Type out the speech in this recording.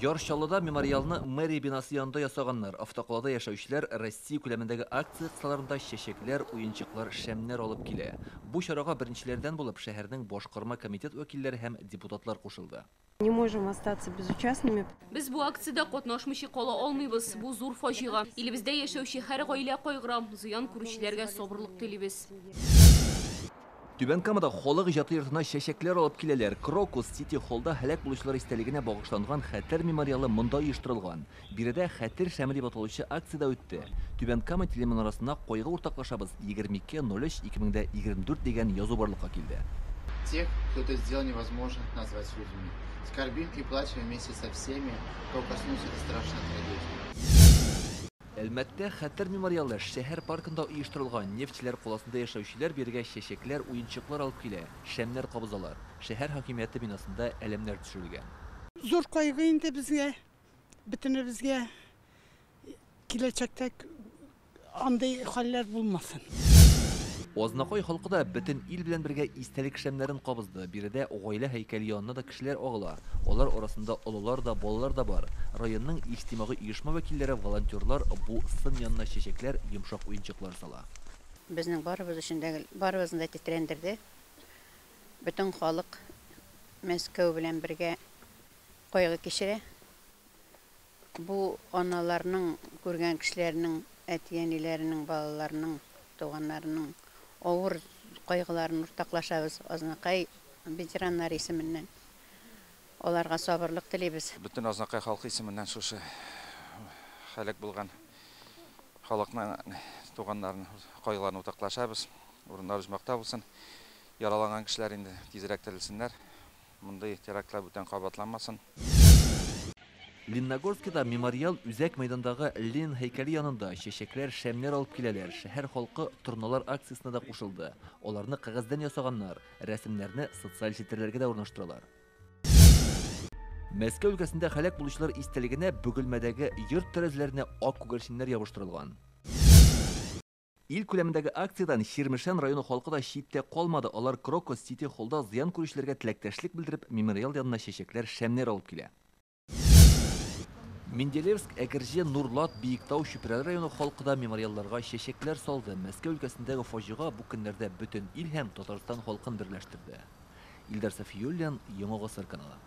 Яр Чаллыда мемориалны мэрия бинасы янында ясаганнар. Автокалада яшәүчеләр Россия күләмендәге акция кысаларында чәчәкләр, уенчыклар, шәмнәр алып килә. Бу чарага беренчеләрдән булып шәһәрнең башкарма комитет вәкилләре һәм депутатлар кушылды. Не можем остаться безучастными. Без бу акциядә катнашмыйча кала алмыйбыз. Бу зур фаҗига. Илебездә яшәүче һәр гаилә кайгыра. Зыян күрүчеләргә сабырлык телибез. Түбән Камада халык иҗаты йортына чәчәкләр алып киләләр. Крокус Сити Холлда һәлак булучылар истәлегенә багышланган Хәтер мемориалы монда оештырылган. Биредә Хәтер шәме дип аталучы акция дә үтте. Түбән Кама телеманарасына Кайгы уртаклашабыз, 22.03.2024 дигән язу барлыкка килде. Тех, кто это сделал, невозможно назвать людьми. Скорбим и плачем вместе со всеми, кого коснулась эта страшная трагедия. Әлмәттә Хәтер мемориалы шәһәр паркында оештырылган. Нефтьчеләр каласында яшәүчеләр бирегә чәчәкләр, уенчыклар алып килә, шәмнәр кабызалар. Шәһәр хакимияте бинасында әләмнәр төшерелгән. Зур кайгы инде безгә, бөтенебезгә киләчәктә андый хәлләр булмасын. Азнакай халкы да бөтен ил белән бергә истәлек шәмнәрен кабызды. Биредә гаилә һәйкәле янына да кешеләр агыла. Алар арасында олылар да, балалар да бар. Районның иҗтимагый оешма вәкилләре, волонтерлар бу сын янына чәчәкләр, йомшак уенчыклар сала. Безнең барыбыз өчен дә, барыбызны да тетрәндерде. Бөтен халык Мәскәү белән бергә кайгы кичерә. Бу аналарның, күргән кешеләрнең, әти-әниләренең, балаларының, туганнарының авыр кайгыларын уртаклашабыз Азнакай ветераннары исеменнән. Аларга сабырлык телибез. Бөтен Азнакай халкы исеменнән шушы һәлак булган халыкның туганнарын, кайгыларын уртаклашабыз. Урыннары оҗмахта булсын. Яраланган кешеләр инде тизрәк терелсеннәр. Мондый терактлар бүтән кабатланмасын. Лениногорскида мемориал үзәк мәйдандагы Ленин һәйкәле янында чәчәкләр, шәмнәр алып киләләр. Шәһәр халкы торналар акциясенә дә кушылды. Аларны кәгазьдән ясаганнар, рәсемнәрне социаль челтәрләргә дә урнаштыралар. Мәскәү өлкәсендә һәлак булучылар истәлегенә Бөгелмәдәге йорт тәрәзәләренә ак күгәрченнәр ябыштырылган. Ил күләмендәге акциядән Чирмешән районы халкы да читтә калмады. Алар Крокус Сити Холлда зыян күрүчеләргә теләктәшлек белдереп, мемориал янына чәчәкләр, шәмнәр алып килә. Менделеевск, Әгерҗе, Нурлат, Биектау, Чүпрәле районы халкы да мемориалларга чәчәкләр салды. Мәскәү өлкәсендәге фаҗига бу көннәрдә бөтен ил һәм Татарстан халкын берләштерде. Илдар Сафиуллин, Яңа Гасыр каналы.